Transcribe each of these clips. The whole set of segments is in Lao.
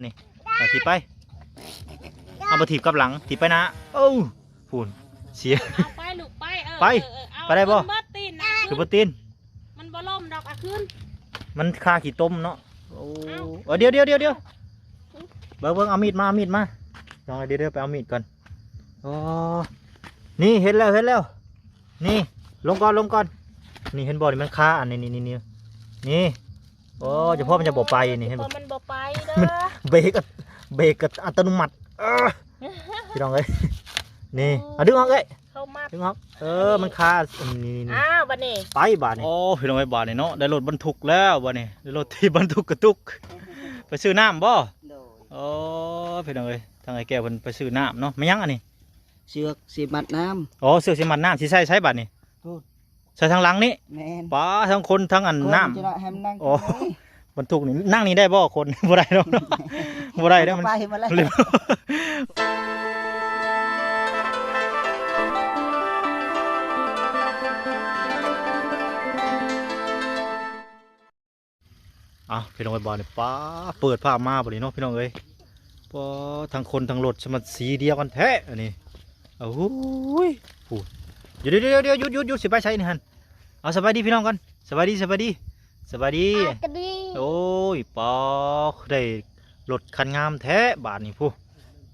ນີ້ ເອົາ ຖີບໄປ ເອົາ ບໍ່ຖີບກັບຫຼັງ ຖີບໄປໜ້າ ໂອ້ ພຸ້ນ ເສຍ ເອົາໄປລູກໄປ ເອີ ໄປ ເອີ ເອີ ເອົາ ໄປໄດ້ບໍ່? ຂຶ້ນເບິດຕີນນະ ຄືບໍ່ຕີນ ມັນບໍ່ລົ້ມດອກ ເອົາຂຶ້ນ ມັນຄາຂີ້ຕົມເນາະ ໂອ້ ເອົາ ເອີ ດຽວໆໆໆ ເບິ່ງໆ ເອົາມີດມາ ເອົາມີດມາ ນ້ອງ ດຽວໆ ໄປເອົາມີດກ່ອນ ອໍ ນີ້ ເຫັນແລ້ວ ເຫັນແລ້ວ ນີ້ ລົງກ່ອນ ລົງກ່ອນ ນີ້ ເຫັນບໍ່? ນີ້ມັນຄາອັນນີ້ ນີ້ ນີ້ ນີ້ ໂອ້ ຈະພໍມັນຈະບໍ່ໄປນີ້ ເຫັນບໍ່? ມັນບໍ່ໄປເດີ ມັນເບຣກ ເບຣກອັດຕະໂນມັດ ເອີ ພີ່ນ້ອງເອີຍ ນີ້ ເອົາ ດຶງອອກເອີຍ ເຂົ້າມາ ດຶງອອກ ເອີ ມັນຄາ ນີ້ໆໆ ອ້າວ ບາດນີ້ ໄປບາດນີ້ ໂອ້ ພີ່ນ້ອງເອີຍ ບາດນີ້ເນາະ ໄດ້ລົດບັນທຸກແລ້ວບາດນີ້ ໄດ້ລົດທີ່ບັນທຸກກະຕຸກ ໄປຊື້ນ້ຳບໍ່? ໂດຍ ໂອ້ ພີ່ນ້ອງເອີຍ ທາງອ້າຍແກ້ວເພິ່ນໄປຊື້ນ້ຳເນາະ ແມ່ນຫຍັງອັນນີ້? ເຊືອກຊິມັດນ້ຳ ອໍ ເຊືອກຊິມັດນ້ຳ ຊິໃສ່ໃສບາດນີ້? ໂອ້ ໃສ່ທາງຫຼັງນີ້ ແມ່ນ ປ້າ ທັງຄົນທັງອັນ ຄົນ ນ້ຳ ຈະເນາະ ໃຫ້ມັນນັ່ງ ໂອ້ ຢູ່ນີ້ ບັນທຸກນີ້ ນັ່ງນີ້ໄດ້ບໍ່? ຄົນ ບໍ່ໄດ້ດອກ ບໍ່ໄດ້ເດີ ມັນ ໄປ ມັນແລ້ວ ເອົາ ພີ່ນ້ອງເອີຍ ບາດນີ້ ປ້າ ເປີດພາບມາບາດນີ້ເນາະ ພີ່ນ້ອງເອີຍ ປ້າ ທັງຄົນທັງລົດ ສະມັດສີດຽວກັນແທ້ອັນນີ້ ໂອ້ຍ ພຸ້ນ ດຽວໆໆ ຢຸດໆໆ ຊິໄປໃສນີ້ຫັ້ນ? ເອົາ ສະບາຍດີພີ່ນ້ອງກ່ອນ ສະບາຍດີ ສະບາຍດີ ສະບາຍດີ ສະບາຍດີ ໂອ້ຍ ປ້າ ໄດ້ລົດຄັນງາມແທ້ບາດນີ້ ພຸ້ນ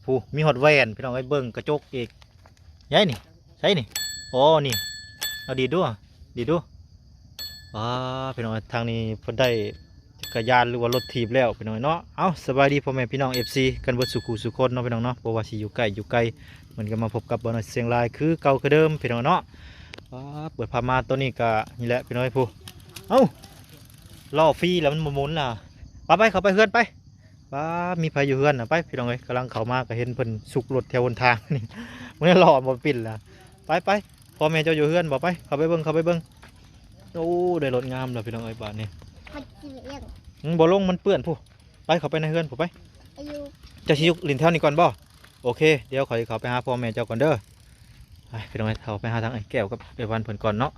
ພຸ້ນ ມີຮອດແວ່ນ ພີ່ນ້ອງເອີຍ ເບິ່ງກະຈົກອີກ ໃຫຍ່ນີ້ ໃສນີ້ ອໍ ນີ້ ເອົາ ດີດດູ ດີດດູ ວ້า พี่น้อง ทางนี้เพิ่นได้จักรยานหรือว่ารถถีบแล้วพี่น้องเนาะ เอ้า สบายดีพ่อแม่พี่น้อง เอฟซี กันเบิดสู่คู่สู่คนเนาะพี่น้องเนาะ บ่ว่าสิอยู่ใกล้อยู่ไกล มื้อนี้ก็มาพบกับบ่าวน้อยเสียงลายคือเก่าคือเดิมพี่น้องเนาะ ว้า เปิดภาพมาตอนนี้ก็นี่แหละพี่น้อง ผู้ เอ้า ล้อฟรีแล้วมันบ่หมุนล่ะ ไปๆ เข้าไปเฮือนไป ว้า มีไผอยู่เฮือนน่ะ ไปพี่น้องเอ้ย กำลังเข้ามาก็เห็นเพิ่นสุกรถแถวหนทางนี่ มื้อนี้ล้อบ่ปิ้นล่ะ ไปๆ พ่อแม่เจ้าอยู่เฮือนบ่ ไป เข้าไปเบิ่ง เข้าไปเบิ่ง โอ้ ได้รถงามแล้วพี่น้องเอ้ย บาดนี้ มันเปื้อน อืม บ่ลง มันเปื้อนพุ้น ไป เข้าไปในเฮือนพุ้นไป อายุ เจ้าสิอยู่หลิ้นแถวนี้ก่อนบ่ โอเค เดี๋ยวข้อยเข้าไปหาพ่อแม่เจ้าก่อนเด้อ ไปพี่น้องเอ้ย เข้าไปหาทางไอ้แก้วกับไอ้วันเพิ่นก่อนเนาะ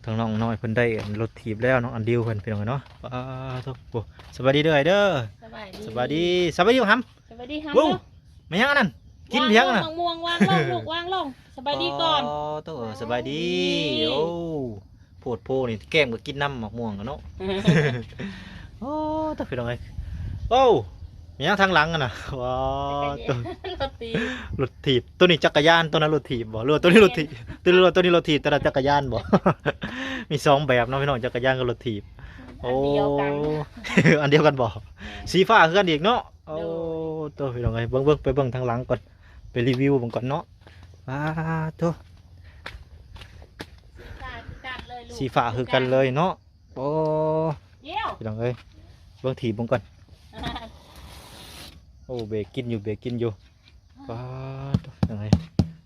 ทางน้องน้อยเพิ่นได้รถถีบแล้ว น้องอันดิวเพิ่นพี่น้องเอ้ยเนาะ ป๊าดโธ่ สบายดีเด้อ อ้ายเด้อ สบายดี สบายดี สบายดีหำ สบายดีหำ แม่นหยังอันนั้น กินเพียงน่ะ วางลง มะม่วงวางลง ลูกวางลง สบายดีก่อน โอ้โต สบายดี โอ้ โพดโพนี่ แก้มก็กินน้ำมะม่วงอะเนาะ โอ้โต พี่น้องเอ้ย โอ้ มีหยังทางหลังอะน่ะ ว้า จักรยาน โต รถถีบ รถถีบ ตัวนี้จักรยาน ตัวนั้นรถถีบบ่ หรือว่าตัวนี้รถถีบ แม่น ตัวนี้รถ ตัวนี้รถถีบ ตัวนั้นจักรยานบ่ มีสองแบบเนาะพี่น้อง จักรยานกับรถถีบ อันเดียวกัน โอ้ อันเดียวกันบ่ แม่น สีฟ้าคือกันอีกเนาะ โอ้ โดย โต พี่น้องเอ้ย เบิ่ง เบิ่ง ไปเบิ่งทางหลังก่อน ไปรีวิวเบิ่งก่อนเนาะ ว้าโธ่ สีฟ้าคือกันเลยลูก สีฟ้าคือกันเลยเนาะ โอ้ เดี๋ยว พี่น้องเอ้ย เบิ่งถีบเบิ่งก่อน โอ้ เบรกกินอยู่ เบรกกินอยู่ ป๊าดโธ่ พี่น้องเอ้ย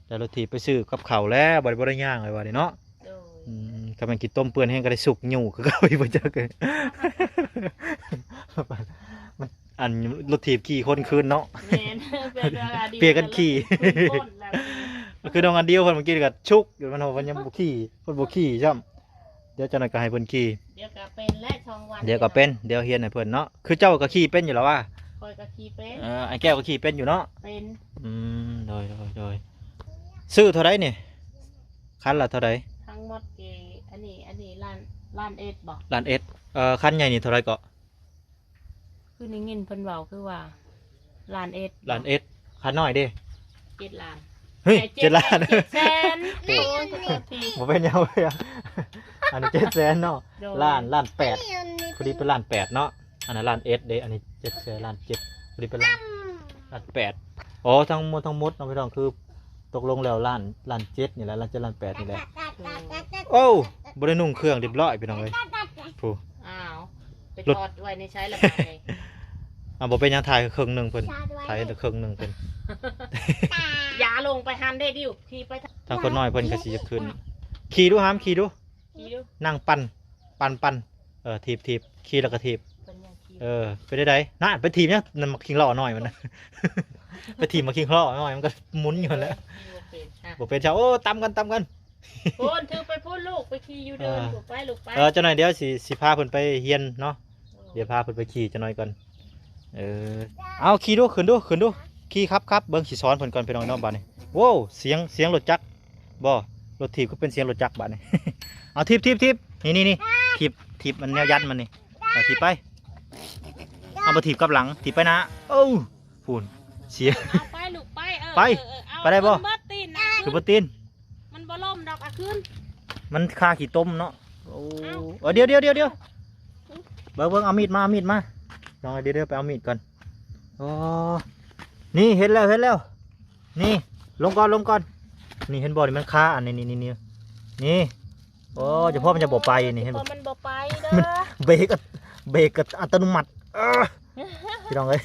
ได้รถถีบไปซื้อกับข้าวแล้ว บ่ได้ บ่ได้ย่างเลยว่านี่เนาะ โดย อืม ถ้ามันขี้ต้มเปื้อนแฮงก็ได้สุกอยู่ คือเก่าอีกบ่จักเอ้ย มัน อันรถถีบขี่คนคืนเนาะ แม่น เปลี่ยนเวลาดี เปลี่ยนกันขี่ คืนคนแล้ว คือน้องอันเดียวเพิ่นเมื่อกี้ก็ชุกอยู่ มันว่าเพิ่นยังบ่ขี่ เพิ่นบ่ขี่ซ้ำ เดี๋ยวจักหน่อยก็ให้เพิ่นขี่ เดี๋ยวก็เป็นและสองวัน เดี๋ยวก็เป็น เดี๋ยวเฮียนให้เพิ่นเนาะ คือเจ้าก็ขี่เป็นอยู่แล้วว่า ข้อยก็ขี่เป็น เออ ไอ้แก้วก็ขี่เป็นอยู่เนาะ เป็น อืม โดย โดย โดย ซื้อเท่าใดนี่ คันละเท่าใด ทั้งหมดกี่ อันนี้ อันนี้ล้าน ล้านเอ็ดบ่ ล้านเอ็ด เอ่อ คันใหญ่นี่เท่าใดเกาะ คือได้ยินเพิ่นเว้าคือว่า ล้านเอ็ด ล้านเอ็ด คันน้อยเด้ เจ็ดล้าน เฮ้ย เอ้ย เจ็ดล้าน เจ็ดแสน โอ้ย ขอโทษที บ่เป็นหยัง บ่เป็นหยัง อันนี้เจ็ดแสนเนาะ โดย ล้าน ล้านแปด พอดีเป็นล้านแปดเนาะ อันนั้นล้านเอ็ดเด้ อันนี้เจ็ดแสน ล้านเจ็ด พอดีเป็นล้าน ล้านแปด อ๋อ ทั้งหมดทั้งหมดเนาะพี่น้อง คือตกลงแล้วล้าน ล้านเจ็ดนี่แหละ ล้านเจ็ด ล้านแปดนี่แหละ โดย โอ้ บ่ได้นุ่งเครื่องเรียบร้อยพี่น้องเอ้ย ผู้ อ้าว ไปถอดไว้ในใช้ละบาดนี้ อ่ะ บ่เป็นหยัง ถ่ายครึ่งหนึ่งเพิ่น ถ่ายแต่ครึ่งหนึ่งเพิ่น อย่าลงไปหันเด้ดิว ขี่ไปทาง ทางคนน้อยเพิ่นก็สิจะขึ้น ขี่ดูหาม ขี่ดู ขี่ดู นั่งปั่น ปั่น ปั่น เออ ถีบ ถีบ ขี่แล้วก็ถีบ เพิ่นยังขี่ เออ เป็นได้ได น่ะ ไปถีบหยัง นั่นหมากคิงล้อน้อยมันนะ ไปถีบหมากคิงล้อน้อย มันก็หมุนอยู่นั่นแหละ ขี่บ่เป็น อ่ะ บ่เป็น เจ้า โอ้ ตำกัน ตำกัน พู้น ถือไปพู้นลูก ไปขี่อยู่เดิน เออ ลูกไป ลูกไป เออ จักหน่อยเดี๋ยวสิ สิพาเพิ่นไปเฮียนเนาะ เดี๋ยวพาเพิ่นไปขี่จักหน่อยก่อน ເອີ ເອົາຂີ່ດູ ຂຶ້ນດູ ຂຶ້ນດູ ຂີ່ຂັບ ຂັບ ເບິ່ງ ຊິສອນເພິ່ນກ່ອນ ພີ່ນ້ອງເນາະ ບາດນີ້. ໂວ້ ສຽງ ສຽງລົດຈັກ ບໍ່ ລົດຖີບກໍເປັນສຽງລົດຈັກບາດນີ້. ເອົາຖີບ ຖີບ ຖີບ ນີ້ ນີ້ ນີ້ ຖີບ ຖີບມັນແນວຢັນມັນນີ້ ເອົາຖີບໄປ ເອົາບໍ່ຖີບກັບຫຼັງ ຖີບໄປໜ້າ. ໂອ້ ພຸ້ນ ເສຍ ເອົາໄປລູກໄປ ເອີ ໄປ ເອີ ເອີ ເອົາ ໄປໄດ້ບໍ່? ຂຶ້ນເບິດຕີນນະ ຂຶ້ນເບິດຕີນ ມັນບໍ່ລົ້ມດອກ ເອົາຂຶ້ນ ມັນຄາຂີ້ຕົມເນາະ. ໂອ້ ເອົາ ເອີ ດຽວ ດຽວ ດຽວ ດຽວ ເບິ່ງ ເບິ່ງ ເອົາມີດມາ ເອົາມີດມາ ນ້ອງ ດຽວ ດຽວ ໄປເອົາມີດກ່ອນ. ອໍ ນີ້ ເຫັນແລ້ວ ເຫັນແລ້ວ ນີ້ ລົງກ່ອນ ລົງກ່ອນ. ນີ້ ເຫັນບໍ່ ນີ້ມັນຄາອັນນີ້ ນີ້ ນີ້ ນີ້ ໂອ້ ຈະພໍມັນຈະບໍ່ໄປນີ້ ເຫັນບໍ່ ມັນບໍ່ໄປເດີ ມັນເບຣກ ເບຣກອັດຕະໂນມັດ. ເອີ ພີ່ນ້ອງເອີຍ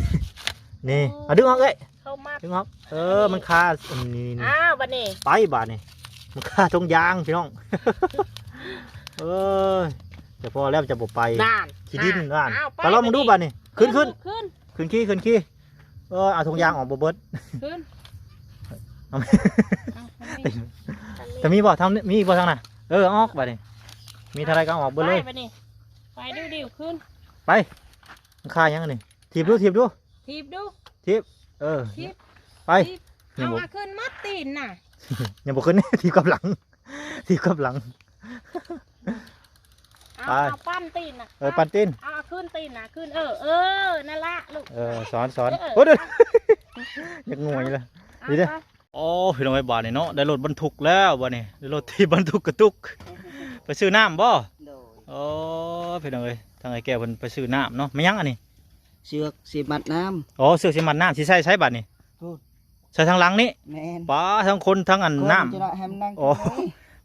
ນີ້ ເອົາດຶງອອກເອີຍ ເຂົ້າມາ ດຶງອອກ ເອີ ມັນຄາ ນີ້ໆ ອ້າວ ບາດນີ້ ໄປບາດນີ້ ມັນຄາຖົງຢາງ ພີ່ນ້ອງ. ເອີຍ ຈະພໍແລ້ວ ຈະບໍ່ໄປ ນັ້ນ ຂີ້ດິນ ນັ້ນ ອ້າວ ໄປ ໄປລອງເບິ່ງດູບາດນີ້ ຂຶ້ນ ຂຶ້ນ ຂຶ້ນ ຂຶ້ນ ຂຶ້ນຂີ່ ຂຶ້ນຂີ່. ເອີ ເອົາຖົງຢາງອອກບໍ່ເບິດ ຂຶ້ນ ເອົາ ເອົາ ແຕ່ມີບໍ່ ທາງ ມີອີກບໍ່ທາງນັ້ນ? ເອີ ອອກບາດນີ້ ມີເທົ່າໃດກໍເອົາອອກເບິດເລີຍ ໄປບາດນີ້ ໄປດິວໆ ຂຶ້ນ ໄປ. ມັນຄາຫຍັງອັນນີ້? ຖີບດູ ຖີບດູ ຖີບດູ ຖີບ ເອີ ຖີບ ໄປ ถีບ ຍັງບໍ່ ເອົາ ຂຶ້ນໝົດຕີນນະ ຍັງບໍ່ຂຶ້ນ ຖີບກັບຫຼັງ ຖີບກັບຫຼັງ ເອົາ ໄປ ເອົາປັ່ນຕີນນະ ເອີ ປັ່ນຕີນ ເອົາ ເອົາຂຶ້ນຕີນນະ ຂຶ້ນ ເອີ ເອີ ນັ້ນລະລູກ ເອີ ສອນ ສອນ ເອີ ໂອ້ ດຽວ ຢາກຫງວຍລະ ເອົາ ນີ້ເດ້ ໄປ. ໂອ້ ພີ່ນ້ອງເອີຍ ບາດນີ້ເນາະ ໄດ້ລົດບັນທຸກແລ້ວບາດນີ້ ໄດ້ລົດຖີບບັນທຸກກະຕຸກ ໄປຊື້ນ້ຳບໍ່? ໂດຍ ໂອ້ ພີ່ນ້ອງເອີຍ ທາງອ້າຍແກ້ວເພິ່ນໄປຊື້ນ້ຳເນາະ. ແມ່ນຫຍັງອັນນີ້? ເຊືອກຊິມັດນ້ຳ ອໍ ເຊືອກຊິມັດນ້ຳ ຊິໃສ່ໃສບາດນີ້? ພຸ້ນ ໃສ່ທາງຫຼັງນີ້ ແມ່ນ ປ້າ ທັງຄົນທັງອັນ ຄົນ ນ້ຳ ຈະໄດ້ໃຫ້ມັນນັ່ງ ອໍ ຂຶ້ນໄດ້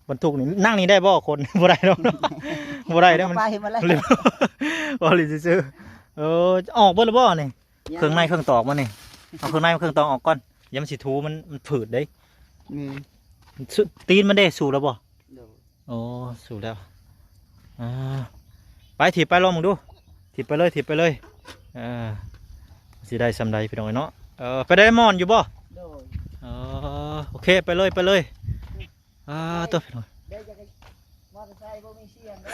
ບັນທຸກນີ້ ນັ່ງນີ້ໄດ້ບໍ່? ຄົນ ບໍ່ໄດ້ດອກ ບໍ່ໄດ້ເດ້ ມັນໄປໝົດແລ້ວ ບໍ່ ເວົ້າຫຼິ້ນຊື່ໆ. ເອີ ອອກເບິດແລ້ວບໍ່ນີ້? ຍັງ ເຄື່ອງໃນເຄື່ອງຕອກມັນນີ້ ເອົາເຄື່ອງໃນເຄື່ອງຕອກອອກກ່ອນ ຢ່າມັນຊິຖູ ມັນ ມັນຜືດເດ້ ແມ່ນ ຊຸ ຕີນມັນເດ້ ສູບແລ້ວບໍ່? ໂດຍ ໂອ້ ສູບແລ້ວ ອ່າ ໄປ ຖີບໄປ ລອງເບິ່ງດູ ຖີບໄປເລີຍ ຖີບໄປເລີຍ ເອີ ຊິໄດ້ສ່ຳໃດ ພີ່ນ້ອງເອີຍເນາະ. ເອີ ໄປໄດ້ໝ່ອນຢູ່ບໍ່? ໂດຍ ເອີ ໂອເຄ ໄປເລີຍ ໄປເລີຍ ອ່າ ໂຕ ພີ່ນ້ອງ ມອເຕີໄຊບໍ່ມີສຽງເດີ.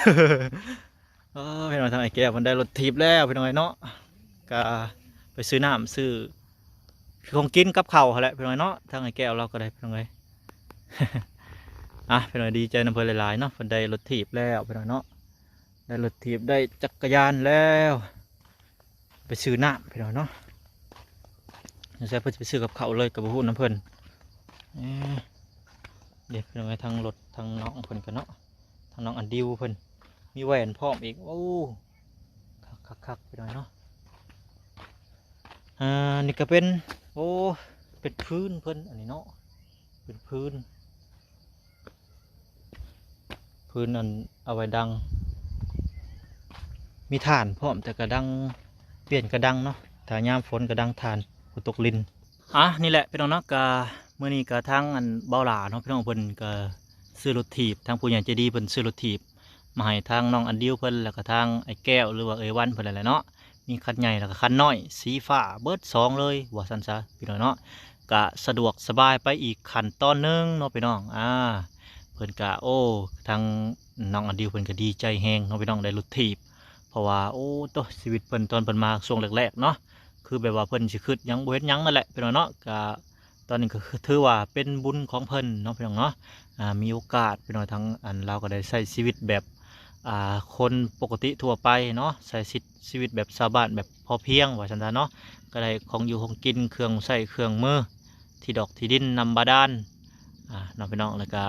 ເອີ ພີ່ນ້ອງ ທາງອ້າຍແກ້ວເພິ່ນໄດ້ລົດຖີບແລ້ວ ພີ່ນ້ອງເອີຍເນາະ ກະໄປຊື້ນ້ຳ ຊື້ ຄືຂອງກິນກັບເຂົ້າຫັ້ນແຫຼະ ພີ່ນ້ອງເນາະ. ທາງອ້າຍແກ້ວລາວກໍໄດ້ ພີ່ນ້ອງເອີຍ ອ່ະ ພີ່ນ້ອງ ດີໃຈນຳເພິ່ນຫຼາຍໆເນາະ ເພິ່ນໄດ້ລົດຖີບແລ້ວ ພີ່ນ້ອງເນາະ ໄດ້ລົດຖີບ ໄດ້ຈັກກະຍານແລ້ວ ໄປຊື້ນ້ຳ ພີ່ນ້ອງເນາະ. ສງໄສເພິ່ນຊິໄປຊື້ກັບເຂົ້າເລີຍ ກໍບໍ່ຮູ້ນຳເພິ່ນ. ເອີ ເດ້ ພີ່ນ້ອງເອີຍ ທັງລົດ ທັງນ້ອງເພິ່ນກໍເນາະ ທັງນ້ອງອັນດິວເພິ່ນ ມີແວ່ນພ້ອມອີກ ໂອ້ ຄັກໆໆ ພີ່ນ້ອງເນາະ. ອ່າ ນີ້ກໍເປັນ ໂອ້ ເປັນພື້ນເພິ່ນອັນນີ້ເນາະ ເປັນພື້ນ ພື້ນອັນເອົາໄວ້ດັງ ມີຖ່ານພ້ອມ ແຕ່ກະດັງ ປ່ຽນກະດັງເນາະ ຖ້າຍາມຝົນກະດັງຖ່ານ ຝົນຕົກລິນ. ອ່າ ນີ້ແຫຼະ ພີ່ນ້ອງເນາະ ກະມື້ນີ້ກະທາງອັນບ່າວຫຼ້າເນາະ ພີ່ນ້ອງ ເພິ່ນກະຊື້ລົດຖີບ ທາງຜູ້ໃຫຍ່ໃຈດີເພິ່ນຊື້ລົດຖີບ ມາໃຫ້ທາງນ້ອງອັນດິວເພິ່ນ ແລ້ວກໍທາງອ້າຍແກ້ວ ຫຼືວ່າເອື້ອຍວັນເພິ່ນນັ້ນແຫຼະເນາະ. ມີຄັນໃຫຍ່ ແລ້ວກໍຄັນນ້ອຍ ສີຟ້າເບິດສອງເລີຍ ວ່າຊັ້ນຊະ ພີ່ນ້ອງເນາະ. ກະສະດວກສະບາຍໄປອີກຂັ້ນຕອນໜຶ່ງເນາະ ພີ່ນ້ອງ. ອ່າ ເພິ່ນກະ ໂອ້ ທາງນ້ອງອັນດິວເພິ່ນກະດີໃຈແຮງເນາະ ພີ່ນ້ອງ ໄດ້ລົດຖີບ ເພາະວ່າ ໂອ້ ໂຕ ຊີວິດເພິ່ນຕອນເພິ່ນມາຊ່ວງແລກໆເນາະ ຄືແບບວ່າເພິ່ນຊິຄຶດຫຍັງ ບໍ່ເຮັດຫຍັງນັ້ນແຫຼະ ພີ່ນ້ອງເນາະ. ກະ ຕອນນີ້ກໍຄື ຖືວ່າເປັນບຸນຂອງເພິ່ນເນາະ ພີ່ນ້ອງເນາະ. ອ່າ ມີໂອກາດ ພີ່ນ້ອງ ທາງອັນລາວກໍໄດ້ໃຊ້ຊີວິດແບບ ອ່າ ຄົນປົກກະຕິທົ່ວໄປເນາະ ໃຊ້ຊິດ ຊີວິດແບບຊາວບ້ານແບບພໍພຽງ ວ່າຊັ້ນຊະເນາະ. ກໍໄດ້ຂອງຢູ່ຂອງກິນ ເຄື່ອງໃຊ້ເຄື່ອງມື ທີ່ດອກທີ່ດິນ ນ້ຳບາດານ ອ່າ ເນາະ ພີ່ນ້ອງ ແລ້ວກໍ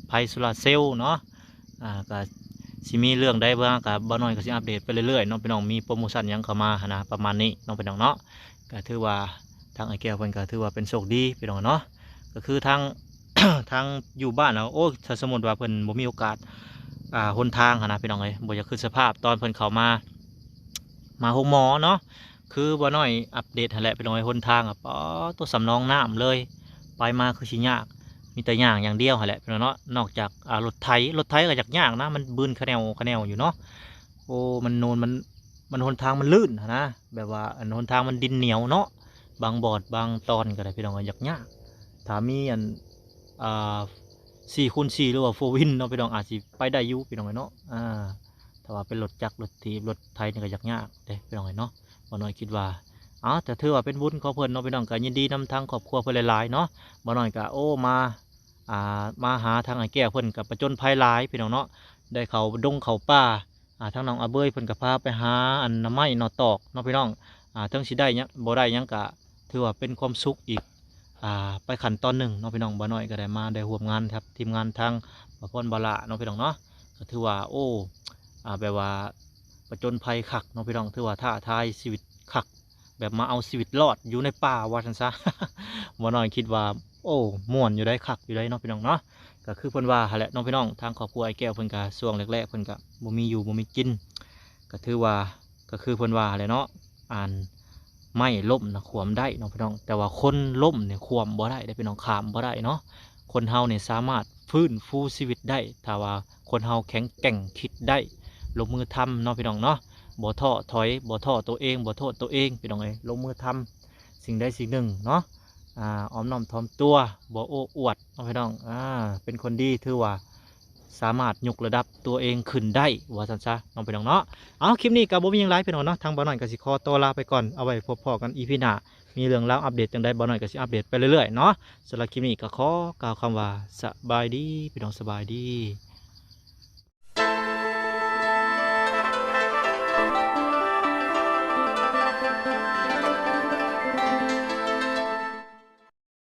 ໄຟໂຊລາເຊວເນາະ. ອ່າ ກໍຊິມີເລື່ອງໃດມາ ກໍບ່າວນ້ອຍກໍຊິອັບເດດໄປເລື້ອຍໆເນາະ ພີ່ນ້ອງ. ມີໂປຣໂມຊັນຫຍັງເຂົ້າມາຫັ້ນນະ ປະມານນີ້ເນາະ ພີ່ນ້ອງເນາະ. ກໍຖືວ່າທາງອ້າຍແກ້ວເພິ່ນກໍຖືວ່າເປັນໂຊກດີ ພີ່ນ້ອງເນາະ. ກໍຄືທາງ ທາງຢູ່ບ້ານເຮົາ ໂອ້ ຖ້າສົມມຸດວ່າເພິ່ນບໍ່ມີໂອກາດ ອ່າ ຫົນທາງຫັ້ນນະ ພີ່ນ້ອງເອີຍ ບໍ່ຢາກຄິດສະພາບຕອນເພິ່ນເຂົ້າມາ ມາໂຮງໝໍເນາະ. ຄືບ່າວນ້ອຍອັບເດດຫັ້ນແຫຼະ ພີ່ນ້ອງເອີຍ ຫົນທາງ ອາ ປາດໂທ້ ສ່ຳໜອງນ້ຳເລີຍ ໄປມາຄືຊິຍາກ ມີແຕ່ຍ່າງຢ່າງດຽວຫັ້ນແຫຼະ ພີ່ນ້ອງເນາະ. ນອກຈາກ ອ່າ ລົດໄຖ ລົດໄຖກໍຢາກຍາກນະ ມັນບືນຂະແໜວຂະແໜວຢູ່ເນາະ. ໂອ້ ມັນໂນນ ມັນ ມັນຫົນທາງມັນລື່ນຫັ້ນນະ ແບບວ່າອັນຫົນທາງມັນດິນໜຽວເນາະ. ບາງບ່ອນບາງຕອນກໍໄດ້ ພີ່ນ້ອງເອີຍ ຢາກຍາກ ຖ້າມີອັນ ອ່າ ສີ່ຄູນສີ່ ຫຼືວ່າໂຟວີນເນາະ ພີ່ນ້ອງ ອາດຊິໄປໄດ້ຢູ່ ພີ່ນ້ອງເອີຍເນາະ. ອ່າ ຖ້າວ່າເປັນລົດຈັກ ລົດຖີບ ລົດໄຖນີ້ກໍຢາກຍາກເດ້ ພີ່ນ້ອງເອີຍເນາະ. ບໍ່ນ້ອຍຄິດວ່າ ເອົາ ແຕ່ຖືວ່າເປັນບຸນຂອງເພິ່ນເນາະ ພີ່ນ້ອງ ກໍຍິນດີນຳທາງຄອບຄົວເພິ່ນຫຼາຍໆເນາະ. ບໍ່ນ້ອຍກໍ ໂອ້ ມາ ອ່າ ມາຫາທາງອ້າຍແກ້ວເພິ່ນກໍປະຈົນໄພຫຼາຍ ພີ່ນ້ອງເນາະ ໄດ້ເຂົ້າດົງເຂົ້າປ່າ ອ່າ ທາງນ້ອງອາເບີຍເພິ່ນກໍພາໄປຫາອັນໜໍ່ໄມ້ໜໍ່ຕອກເນາະ ພີ່ນ້ອງ. ອ່າ ເຖິງຊິໄດ້ຫຍັງ ບໍ່ໄດ້ຫຍັງກໍຖືວ່າເປັນຄວາມສຸກອີກ ອ່າ ໄປຂັ້ນຕອນໜຶ່ງເນາະ ພີ່ນ້ອງ. ບໍ່ນ້ອຍກໍໄດ້ມາ ໄດ້ຮ່ວມງານກັບທີມງານທາງບ່າວພອນ ບ່າວຫຼ້າເນາະ ພີ່ນ້ອງເນາະ. ກໍຖືວ່າ ໂອ້ ອ່າ ແບບວ່າປະຈົນໄພຄັກເນາະ ພີ່ນ້ອງ ຖືວ່າທ້າທາຍຊີວິດຄັກ ແບບມາເອົາຊີວິດລອດຢູ່ໃນປ່າວ່າຊັ້ນຊະ. ບໍ່ນ້ອຍຄິດວ່າ ໂອ້ ມ່ວນຢູ່ໃດ໋ ຄັກຢູ່ໃດ໋ເນາະ ພີ່ນ້ອງເນາະ. ກໍຄືເພິ່ນວ່າຫັ້ນແຫຼະເນາະ ພີ່ນ້ອງ ທາງຄອບຄົວອ້າຍແກ້ວເພິ່ນກໍຊ່ວງແລກໆເພິ່ນກໍບໍ່ມີຢູ່ບໍ່ມີກິນ ກໍຖືວ່າ ກໍຄືເພິ່ນວ່າຫັ້ນແຫຼະເນາະ ອັນ ໄມ້ລົ້ມນະຂວ້ຳໄດ້ເນາະ ພີ່ນ້ອງ ແຕ່ວ່າຄົນລົ້ມນີ້ຂວ້ຳບໍ່ໄດ້ເດ້ ພີ່ນ້ອງ ຂ້າມບໍ່ໄດ້ເນາະ. ຄົນເຮົານີ້ສາມາດຟື້ນຟູຊີວິດໄດ້ ຖ້າວ່າຄົນເຮົາແຂງແກ່ງ ຄິດໄດ້ ລົງມືທຳເນາະ ພີ່ນ້ອງເນາະ. ບໍ່ທໍ້ຖອຍ ບໍ່ທໍ້ໂຕເອງ ບໍ່ໂທດໂຕເອງ ພີ່ນ້ອງເອີຍ ລົງມືທຳສິ່ງໃດສິ່ງໜຶ່ງເນາະ. ອ່າ ອ່ອນນ້ອມຖ່ອມຕົວ ບໍ່ໂອ້ອວດເນາະ ພີ່ນ້ອງ. ອ່າ ເປັນຄົນດີ ຖືວ່າສາມາດຍົກລະດັບຕົວເອງຂຶ້ນໄດ້ວ່າຊັ້ນຊະເນາະ ພີ່ນ້ອງເນາະ. ເອົາ ຄລິບນີ້ກໍບໍ່ມີຫຍັງຫຼາຍ ພີ່ນ້ອງເນາະ ທາງບ່າວນ້ອຍກໍຊິຂໍຕົວລາໄປກ່ອນ ເອົາໄວ້ພົບພໍ້ກັນ ອີ ພີ ໜ້າ ມີເລື່ອງລາວອັບເດດຈັ່ງໃດ ບ່າວນ້ອຍກໍຊິອັບເດດໄປເລື້ອຍໆເນາະ. ສຳລັບຄລິບນີ້ກໍຂໍກ່າວຄຳວ່າ ສະບາຍດີ ພີ່ນ້ອງ ສະບາຍດີ.